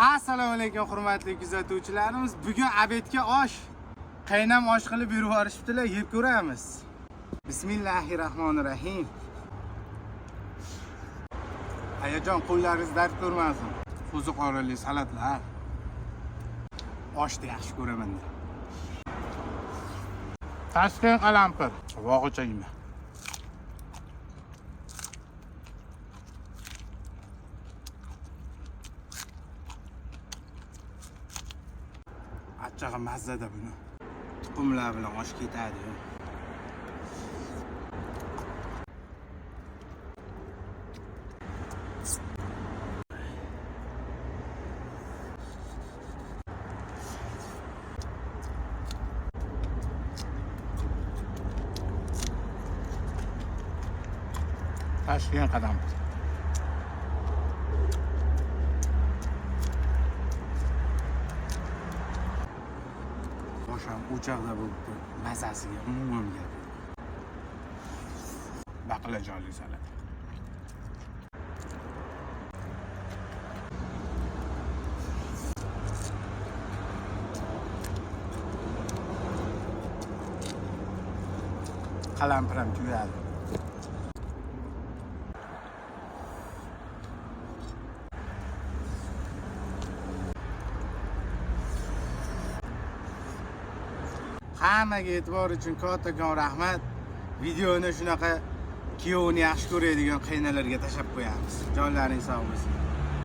Assalomu alaykum hurmatli kuzatuvchilarimiz. Bugun obedga osh, qaynam osh qilib berib yuborishibdilar, yeb ko'ramiz. Bismillahirrohmanirrohim. Ayajon, qo'llaringiz dard ko'rmasin. Qo'zi qorali salatlar. Oshni yaxshi ko'raman. Toshkent qalampir. Bog'icha yema. Achchig'i mazzada buni. Tuxumlar bilan osh ketadi. Toshkent qalampir. Osh ham o'choqda bo'libdi. Mazasiga umuman gap yo'q. Baqlajonli salat. Qalampir ham kuyadi. Hammaga e'tibor uchun kattakon rahmat. Videoni shunaqa kuyovini yaxshi ko'radigan qaynalarga tashlab qo'yamiz. Jonlaring sog' bo'lsin.